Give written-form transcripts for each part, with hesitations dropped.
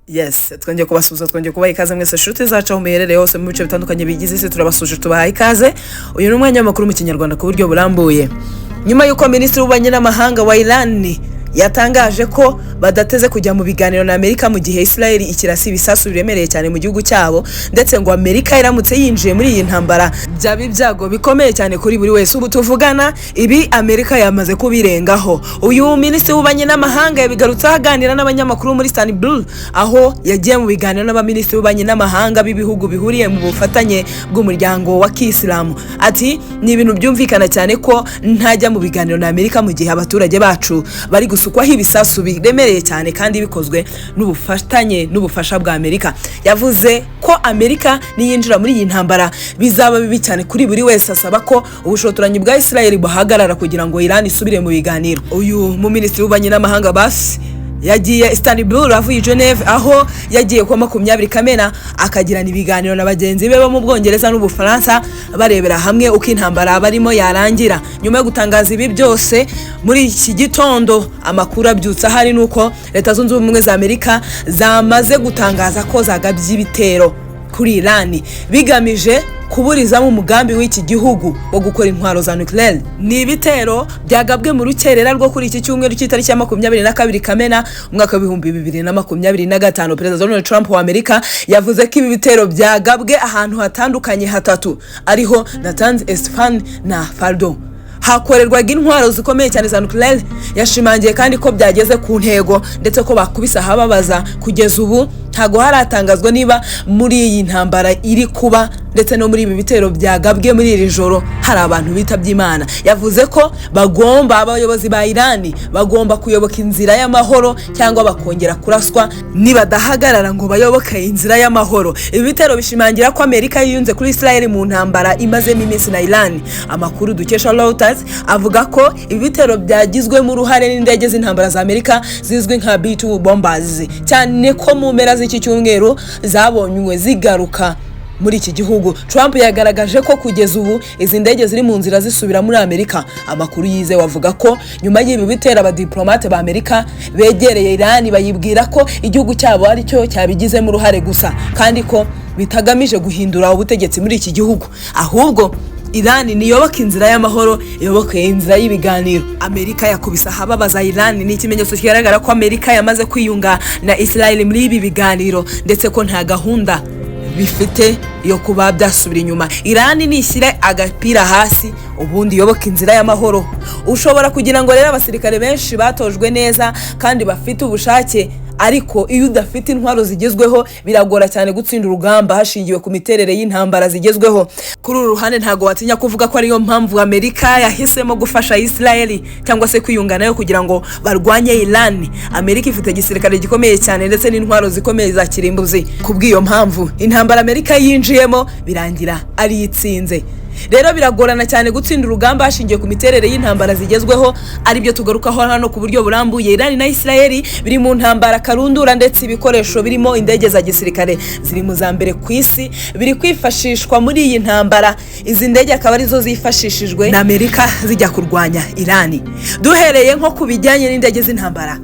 Yes, twongeye kubasuhuza, twongeye kubaha ikaze mwese nshuti zacu aho muherereye hose mu bice bitandukanye bigize isi. Turabasuje, tubahaye ikaze. Uyu ni umwanya w'amakuru mu Kinyarwanda ku buryo burambuye. Nyuma y'uko minisitiri w'ububanyi n'amahanga wa Iran yatangaje ko badateze kujya mu biganiro na Amerika mu gihe Israel ikirasa ibisasu biremereye cyane mu gihugu cyabo, ndetse ngo Amerika iramutse yinjiye muri iyi ntambara byaba ibyago bikomeye cyane kuri buri wese, ubu tuvugana ibi Amerika yamaze kubirengaho. Uyu minisitiri w'ububanyi n'amahanga yabigarutseho aganira n'abanyamakuru muri Istanbul, aho yagiye mu biganiro n'abaminisitiri b'ububanyi n'amahanga b'ibihugu bihuriye mu bufatanye bw'umuryango wa Kisilamu. Ati: "Ni ibintu byumvikana cyane ko ntajya mu biganiro na Amerika mu gihe abaturage bacu bari gusukwaho ibisasu biremereye cyane kandi bikozwe n'ubufatanye n'ubufasha bwa Amerika." Yavuze ko Amerika niyinjira muri iyi ntambara bizaba bibi cyane kuri buri wese, asaba ko ubushotoranyi bwa Israel buhagarara kugira ngo Iran isubire mu biganiro. Uyu mu minisitiri w'ububanyi n'amahanga basi yagiye Istanbul avuye i Geneve, aho yagiye kuwa 20 Kamena akagirana ibiganiro na bagenzi be bo mu Bwongereza n'Ubufaransa, barebera hamwe uko intambara barimo yarangira. Nyuma yo gutangaza ibi byose muri iki gitondo, amakuru abyutse ahari nuko Leta Zunze Ubumwe za Amerika zamaze gutangaza ko zagabye ibitero kuri Iran bigamije kuburizamo umugambi w'iki gihugu wo gukora intwaro za nucléaire. Ni ibitero byagabwe mu rukerera rwo kuri iki cyumweru cy'itariki ya 22 Kamena umwaka wa 2025. Perezida Donald Trump wa Amerika yavuze ko ibi bitero byagabwe ahantu hatandukanye hatatu, ariho Natanz, Isfahan na Fardo, hakorerwaga intwaro zikomeye cyane za nucléaire. Yashimangiye kandi ko byageze ku ntego, ndetse ko bakubise ahababaza. Kugeza ubu ntago haratangazwa niba muri iyi ntambara iri kuba ndetse no muri ibi bitero byagabwe muri iri joro hari abantu bitabye Imana. Yavuze ko bagomba, abayobozi ba Irani bagomba kuyoboka inzira y'amahoro cyangwa bakongera kuraswa nibadahagarara ngo bayoboke inzira y'amahoro. Ibi bitero bishimangira ko Amerika yiyunze kuri Israel mu ntambara imazemo iminsi na Iran. Amakuru dukesha Reuters avuga ko ibi bitero byagizwemo uruhare n'indege z'intambara za Amerika zizwi nka B2 bombers, cyane ko mu mpera z'iki cyumweru zabonywe zigaruka muri iki gihugu. Trump yagaragaje ko kugeza ubu izi ndege ziri mu nzira zisubira muri Amerika. Amakuru yizewe avuga ko nyuma y'ibi bitero abadiplomate ba Amerika begereye Iran, bayibwira ko igihugu cyabo aricyo cyabigizemo uruhare gusa, kandi ko bitagamije guhindura ubutegetsi muri iki gihugu, ahubwo Iran niyoboka inzira y'amahoro, iyoboke inzira y'ibiganiro. Amerika yakubise ahababaza Iran. Ni ikimenyetso kigaragara ko Amerika yamaze kwiyunga na Israel muri ibi biganiro, ndetse ko nta gahunda bifite yo kuba byasubira inyuma. Iran nishyire agapira hasi, ubundi iyoboke inzira y'amahoro. Ushobora kugira ngo rero abasirikare benshi batojwe neza kandi bafite ubushake, ariko iyo udafite intwaro zigezweho biragora cyane gutsinda urugamba hashingiwe ku miterere y'intambara zigezweho. Kuri uru ruhande, ntabwo watinya kuvuga ko ariyo mpamvu Amerika yahisemo gufasha Israel cyangwa se kwiyunga nayo kugira ngo barwanye Iran. Amerika ifite igisirikare gikomeye cyane ndetse n'intwaro zikomeye za kirimbuzi. Ku bw'iyo mpamvu, intambara Amerika yinjiyemo birangira ariyo itsinze. Rero biragorana cyane gutsinda urugamba hashingiwe ku miterere y'intambara zigezweho, aribyo tugarukaho hano ku buryo burambuye. Iran na Israel biri mu ntambara karundura, ndetse ibikoresho birimo indege za gisirikare ziri mu za mbere ku isi biri kwifashishwa muri iyi ntambara. Izi ndege akaba arizo zifashishijwe na Amerika zijya kurwanya Iran. Duhereye nko ku bijyanye n'indege z'intambara,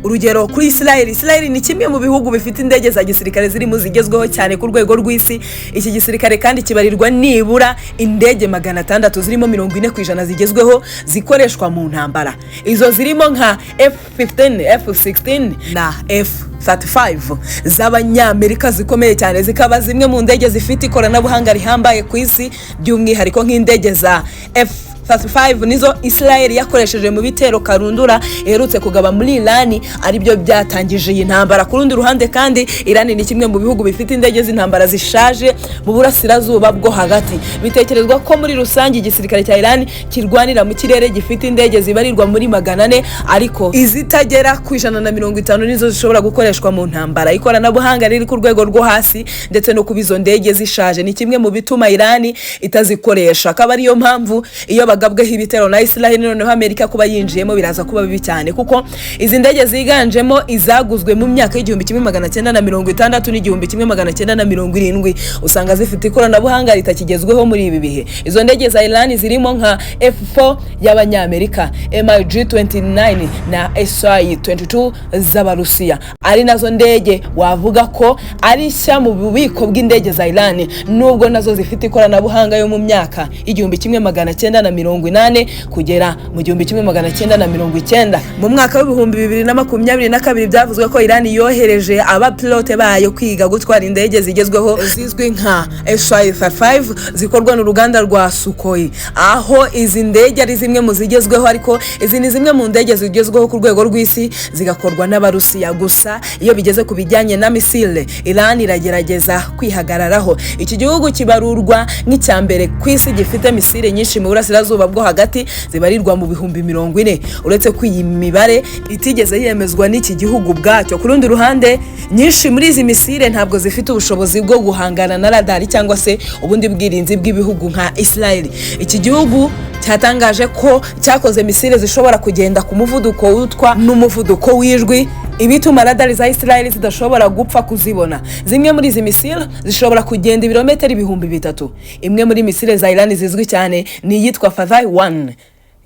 urugero kuri Israel, Israel ni kimwe mu bihugu bifite indege za gisirikare zirimo zigezweho cyane ku rwego rw'isi. Iki gisirikare kandi kibarirwa nibura indege 600, zirimo 40% zigezweho zikoreshwa mu ntambara. Izo zirimo nka F15, F16 na F35 z'Abanyamerika zikomeye cyane, zikaba zimwe mu ndege zifite ikoranabuhanga rihambaye ku isi. By'umwihariko nk'indege za F35 nizo Israel yakoresheje mu bitero karundura iherutse kugaba muri Iran, aribyo byatangije iyi ntambara. Ku rundi ruhande kandi, Iran ni kimwe mu bihugu bifite indege z'intambara zishaje mu Burasirazuba bwo Hagati. Bitekerezwa ko muri rusange igisirikare cya Iran kirwanira mu kirere gifite indege zibarirwa muri 400, ariko izitagera ku 150 nizo zishobora gukoreshwa mu ntambara. Ikoranabuhanga riri ku rwego rwo hasi ndetse no kuba izo ndege zishaje ni kimwe mu bituma Iran itazikoresha, akaba ariyo mpamvu iyo bagabweho ibitero na Israel, noneho Amerika kuba yinjiyemo biraza kuba bibi cyane, kuko izi ndege ziganjemo izaguzwe mu myaka y'1960 n'1970, usanga zifite ikoranabuhanga ritakigezweho muri ibi bihe. Izo ndege za Iran zirimo nka F4 y'Abanyamerika, MiG-29 na SI-22 z'Abarusiya, ariko Ari nazo ndege wavuga ko ari nshya mu bubiko bw'indege za Iran, nubwo nazo zifite ikoranabuhanga yo mu myaka 1980 kugera mu 1990. Mu mwaka w'2022 byavuzwe ko Iran yohereje abapilote bayo kwiga gutwara indege zigezweho zizwi nka Su-35 zikorwa n'uruganda rwa Sukhoi, aho izi ndege ari zimwe mu zigezweho, ariko izi ni zimwe mu ndege zigezweho ku rwego rw'isi, zigakorwa n'Abarusiya. Gusa iyo bigeze ku bijyanye na misile, Iran iragerageza kwihagararaho. Iki gihugu kibarurwa nk'icya mbere ku isi gifite misile nyinshi mu Burasirazuba bwo Hagati, zibarirwa mu 40,000, uretse ko iyi mibare itigeze yemezwa n'iki gihugu ubwacyo. Ku rundi ruhande, nyinshi muri izi misile ntabwo zifite ubushobozi bwo guhangana na radari cyangwa se ubundi bwirinzi bw'ibihugu nka Israel. Iki gihugu cyatangaje ko cyakoze misile zishobora kugenda ku muvuduko witwa n'umuvuduko w'ijwi, ibituma radari za Israel zidashobora gupfa kuzibona. Zimwe muri izi misile zishobora kugenda ibirometero 3000. Imwe muri misile za Iran zizwi cyane ni iyitwa Fateh 1,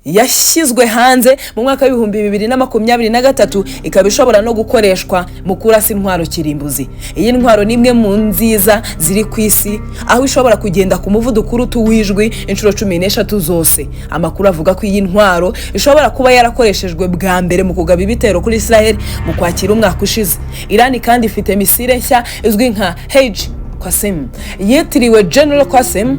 yashyizwe hanze mu mwaka w'2023, ikaba ishobora no gukoreshwa mu kurasa intwaro kirimbuzi. Iyi ntwaro ni imwe mu nziza ziri ku isi, aho ishobora kugenda ku muvuduko uruta uw'ijwi inshuro 13 zose. Amakuru avuga ko iyi ntwaro ishobora kuba yarakoreshejwe bwa mbere mu kugaba ibitero kuri Israel mu Kwakira umwaka ushize. Iran kandi ifite misile nshya izwi nka Haj Qasim, yitiriwe General Qasim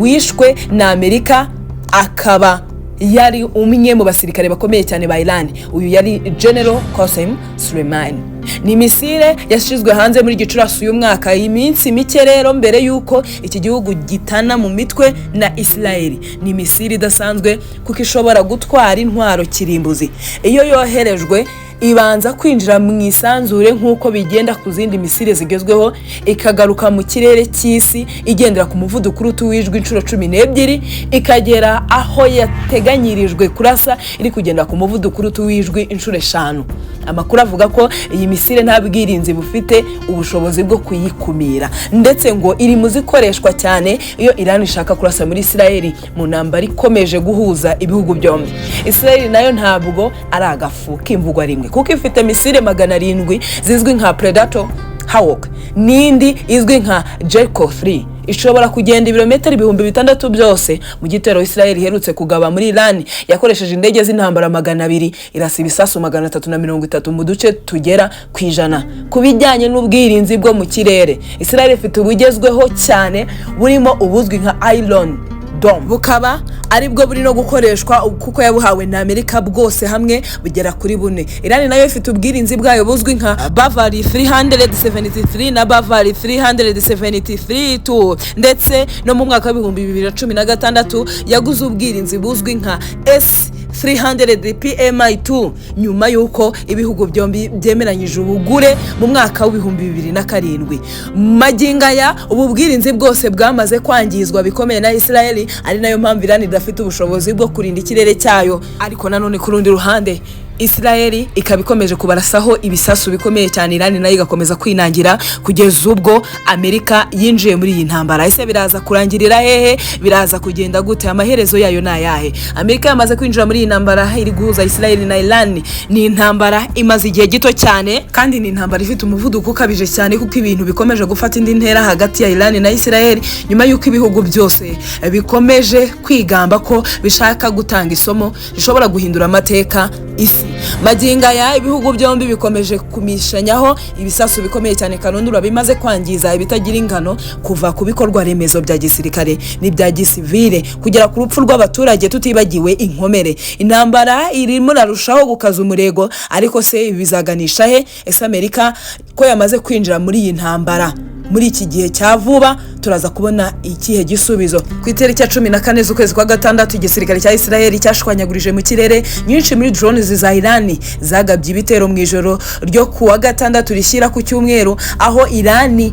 wishwe na Amerika, akaba yari umwe mu basirikare bakomeye cyane ba Iran. Uyu yari General Qasem Soleimani. Ni misile yashyizwe hanze muri Gicurasi uyu mwaka, iminsi mike rero mbere y'uko iki gihugu gitana mu mitwe na Israel. Ni misile idasanzwe kuko ishobora gutwara intwaro kirimbuzi. Iyo yoherejwe, ibanza kwinjira mu isanzure nk'uko bigenda ku zindi misile zigezweho, ikagaruka mu kirere cy'isi igendera ku muvuduko uruta uw'ijwi inshuro 12, ikagera aho yateganyirijwe kurasa iri kugenda ku muvuduko uruta uw'ijwi inshuro 5. Amakuru avuga ko iyi misile nta bwirinzi bufite ubushobozi bwo kuyikumira, ndetse ngo iri mu zikoreshwa cyane iyo Iran ishaka kurasa muri Israel mu ntambara ikomeje guhuza ibihugu byombi. Israel nayo ntabwo ari agafu k'imvugwa rimwe, kuko ifite misile 700 zizwi nka Predator Hawk n'indi izwi nka Jericho 3 ishobora kugenda ibirometero 6000 byose. Mu gitero Israel iherutse kugaba muri Iran, yakoresheje indege z'intambara 200, irasa ibisasu 330 mu duce tugera ku 100. Ku bijyanye n'ubwirinzi bwo mu kirere, Israel ifite ubugezweho cyane burimo ubuzwi nka Iron Dome, bukaba aribwo buri no gukoreshwa kuko yabuhawe na Amerika. Bwose hamwe bugera kuri bune. Iran nayo ifite ubwirinzi bwayo buzwi nka Bavari 373 na Bavari 373 2, ndetse no mu mwaka w'2016 yaguze ubwirinzi buzwi nka S 300 PMI2, nyuma y'uko ibihugu byombi byemeranyije ubugure mu mwaka w'2007. Magingo aya, ubu bwirinzi bwose bwamaze kwangizwa bikomeye na Israel, ari nayo mpamvu Iran idafite ubushobozi bwo kurinda ikirere cyayo. Ariko nanone ku rundi ruhande, Israel ikaba ikomeje kubarasaho ibisasu bikomeye cyane, Iran nayo igakomeza kwinangira kugeza ubwo Amerika yinjiye muri iyi ntambara. Ese biraza kurangirira hehe? Biraza kugenda gute? Amaherezo yayo ni ayahe? Amerika yamaze kwinjira muri iyi ntambara iri guhuza Israel na Iran. Ni intambara imaze igihe gito cyane, kandi ni intambara ifite umuvuduko ukabije cyane, kuko ibintu bikomeje gufata indi ntera hagati ya Iran na Israel, nyuma y'uko ibihugu byose bikomeje kwigamba ko bishaka gutanga isomo rishobora guhindura amateka isi. Magingo aya, ibihugu byombi bikomeje kumishanyaho ibisasu bikomeye cyane karundura, bimaze kwangiza ibitagira ingano, kuva ku bikorwa remezo bya gisirikare n'ibya gisivile kugera ku rupfu rw'abaturage, tutibagiwe inkomere. Intambara irimo irarushaho gukaza umurego, ariko se ibi bizaganisha he? Ese Amerika ko yamaze kwinjira muri iyi ntambara, muri iki gihe cya vuba turaza kubona ikihe gisubizo? Ku itariki ya 14 z'ukwezi kwa gatandatu, igisirikare cya Israel cyashwanyagurije mu kirere nyinshi muri drones za Iran zagabye ibitero mu ijoro ryo ku wa gatandatu rishyira ku cyumweru, aho Iran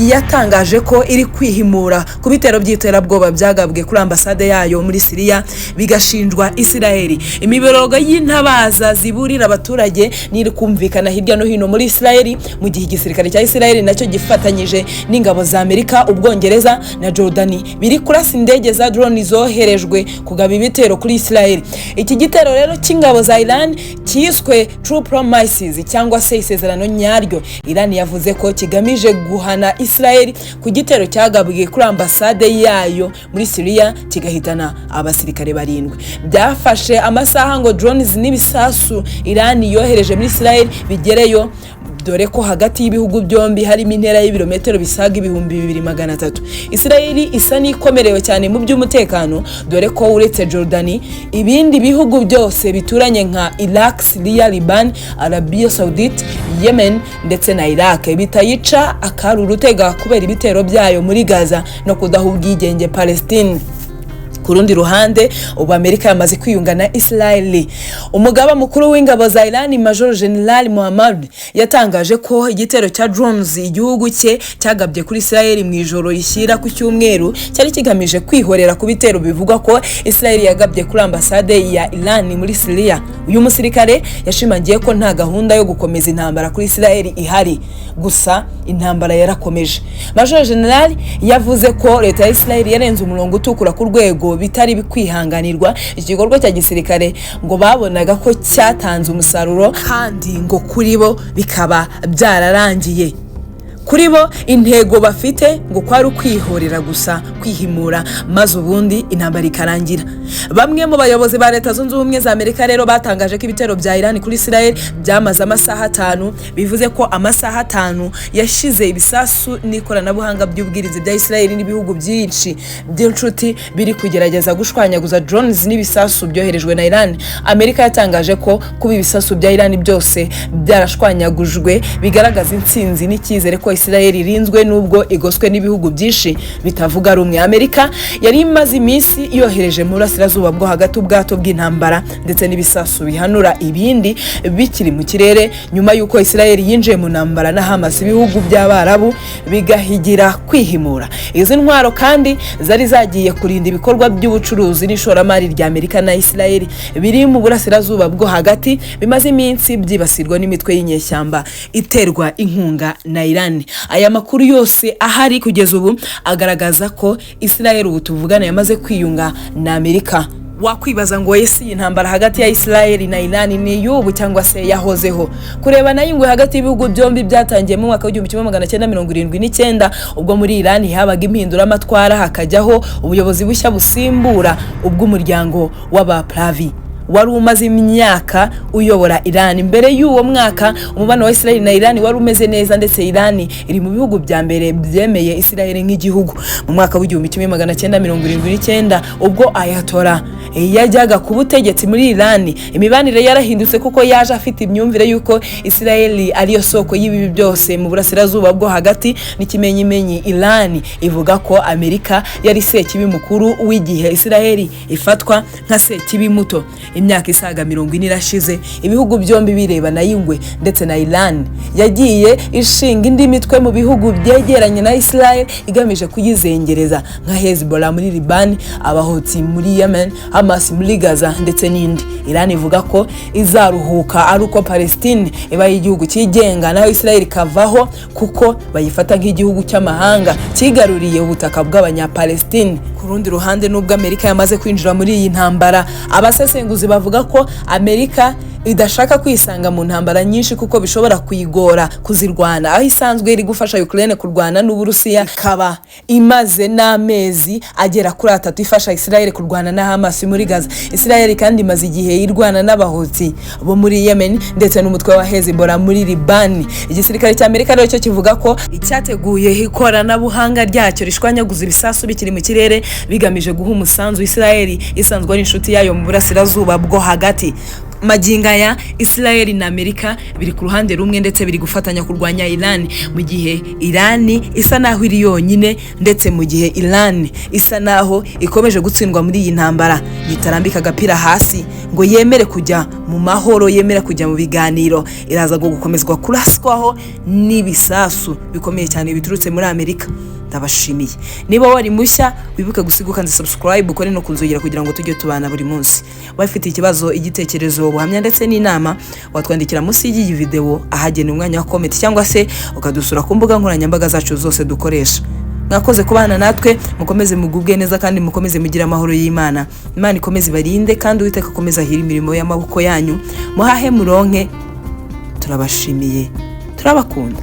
yatangaje ko iri kwihimura ku bitero by'iterabwoba byagabwe kuri ambasade yayo muri Siriya, bigashinjwa Israel. Imiborogo y'intabaza ziburira abaturage niri kumvikana hirya no hino muri Israel, mu gihe igisirikare cya Israel nacyo gifatanyije n'ingabo za Amerika, Ubwongereza. Ubwongereza na Jordani biri kurasa indege za drone zoherejwe kugaba ibitero kuri Israel. Iki gitero rero cy'ingabo za Iran cyiswe True Promises cyangwa se isezerano nyaryo. Iran yavuze ko kigamije guhana Israel ku gitero cyagabwe kuri ambasade yayo muri Syria kigahitana abasirikare 7. Byafashe amasaha ngo drones n'ibisasu Iran yohereje muri Israel bigereyo, dore ko hagati y'ibihugu byombi harimo intera y'ibirometero bisaga 2300. Israel isa n'ikomerewe cyane mu by'umutekano, dore ko uretse Jordani ibindi bihugu byose bituranye nka Iraq, Syria, Liban, Arabia Saudite, Yemen ndetse na Iraq bitayica akari urutega kubera ibitero byayo muri Gaza no kudaha ubwigenge Palestine. Ku rundi ruhande, ubu Amerika yamaze kwiyunga na Israel. Umugaba mukuru w'ingabo za Iran, Major General Mohammad, yatangaje ko igitero cya drones igihugu cye cyagabye kuri Israel mu ijoro rishyira ku cyumweru cyari kigamije kwihorera ku bitero bivugwa ko Israel yagabye kuri ambasade ya Iran muri Syria. Uyu musirikare yashimangiye ko nta gahunda yo gukomeza intambara kuri Israel ihari, gusa intambara yarakomeje. Major General yavuze ko leta ya Israel yarenze umurongo utukura ku rwego bitari kwihanganirwa. Igikorwa cya gisirikare ngo babonaga ko cyatanze umusaruro, kandi ngo kuri bo bikaba byararangiye. Kuri bo intego bafite ngo kwari ukwihorera gusa, kwihimura, maze ubundi intambara ikarangira. Bamwe mu bayobozi ba Leta Zunze Ubumwe za Amerika rero batangaje ko ibitero bya Iran kuri Israel byamaze amasaha 5, bivuze ko amasaha 5 yashize ibisasu n'ikoranabuhanga by'ubwirinzi bya Israel n'ibihugu byinshi by'inshuti biri kugerageza gushwanyaguza drones n'ibisasu byoherejwe na Iran. Amerika yatangaje ko kuba ibisasu bya Iran byose byarashwanyagujwe bigaragaza intsinzi n'icyizere ko Israel irinzwe nubwo igoswe n'ibihugu byinshi bitavuga rumwe. Amerika yari imaze iminsi yohereje mu burasirazuba bwo hagati ubwato bw'intambara ndetse n'ibisasu bihanura ibindi bikiri mu kirere, nyuma y'uko Israel yinjiye mu ntambara na Hamas, ibihugu by'Abarabu bigahigira kwihimura. Izi ntwaro kandi zari zagiye kurinda ibikorwa by'ubucuruzi n'ishoramari rya Amerika na Israel biri mu burasirazuba bwo hagati bimaze iminsi byibasirwa n'imitwe y'inyeshyamba iterwa inkunga na Iran. Aya makuru yose ahari kugeza ubu agaragaza ko Israel ubu tuvugana yamaze kwiyunga na Amerika. Wakwibaza ngo ese iyi ntambara hagati ya Israel na Iran ni iy'ubu cyangwa se yahozeho? Kurebana y'ingwe hagati y'ibihugu byombi byatangiye mu mwaka w'1979, ubwo muri Iran habaga impinduramatwara hakajyaho ubuyobozi bushya busimbura ubw'umuryango w'Abapahlavi wari umaze imyaka uyobora Iran. Mbere y'uwo mwaka umubano wa Israel na Iran wari umeze neza, ndetse Iran iri mu bihugu bya mbere byemeye Israel nk'igihugu. Mu mwaka w'1979, ubwo Ayatollah yajyaga ku butegetsi muri Iran, imibanire yarahindutse kuko yaje afite imyumvire y'uko Israel ariyo soko y'ibibi byose mu burasirazuba bwo hagati. N'ikimenyimenyi, Iran ivuga ko Amerika yari sekibi mukuru w'igihe Israel ifatwa nka sekibi muto. Imyaka isaga 40 irashize ibihugu byombi birebana y'ingwe, ndetse na Iran yagiye ishinga indi mitwe mu bihugu byegeranye na Israel igamije kuyizengereza, nka Hezbollah muri Liban, Abahouthi muri Yemen, Hamas muri Gaza ndetse n'indi. Iran ivuga ko izaruhuka ari uko Palestine ibaye igihugu cyigenga, naho Israel ikavaho kuko bayifata nk'igihugu cy'amahanga cyigaruriye ubutaka bw'Abanyapalestine. Ku rundi ruhande, nubwo Amerika yamaze kwinjira muri iyi ntambara, abasesenguzi bavuga ko Amerika idashaka kwisanga mu ntambara nyinshi kuko bishobora kuyigora kuzirwana, aho isanzwe iri gufasha Ukraine kurwana n'Uburusiya, ikaba imaze n'amezi agera kuri 3 ifasha Israel kurwana na Hamas muri Gaza. Israel kandi imaze igihe irwana n'Abahouthi bo muri Yemen ndetse n'umutwe wa Hezbollah muri Liban. Igisirikare cya Amerika rero cyo kivuga ko icyateguye ikoranabuhanga ryacyo rishwanyaguza ibisasu bikiri mu kirere, bigamije guha umusanzu Israel isanzwe ari inshuti yayo mu burasirazuba bwo hagati. Magingo aya Israel na Amerika biri ku ruhande rumwe ndetse biri gufatanya kurwanya Iran, mu gihe Iran isa naho iri yonyine, ndetse mu gihe Iran isa naho ikomeje gutsindwa muri iyi ntambara, nitarambika agapira hasi ngo yemere kujya mu mahoro, yemere kujya mu biganiro, iraza gukomezwa kuraswaho n'ibisasu bikomeye cyane biturutse muri Amerika. Ndabashimiye. Niba wari mushya, wibuke gusiga ukanze subscribe, ukore no kunzogera kugira ngo tujye tubana buri munsi. Wafite ikibazo, igitekerezo, ubuhamya ndetse n'inama, watwandikira munsi y'iyi video ahagenewe umwanya wa comment, cyangwa se ukadusura ku mbuga nkoranyambaga zacu zose dukoresha. Mwakoze kubana natwe, mukomeze mugubwe neza kandi mukomeze mugire amahoro y'Imana. Imana ikomeze ibarinde kandi Uwiteka akomeze ahire imirimo y'amaboko yanyu, muhahe muronke. Turabashimiye, turabakunda.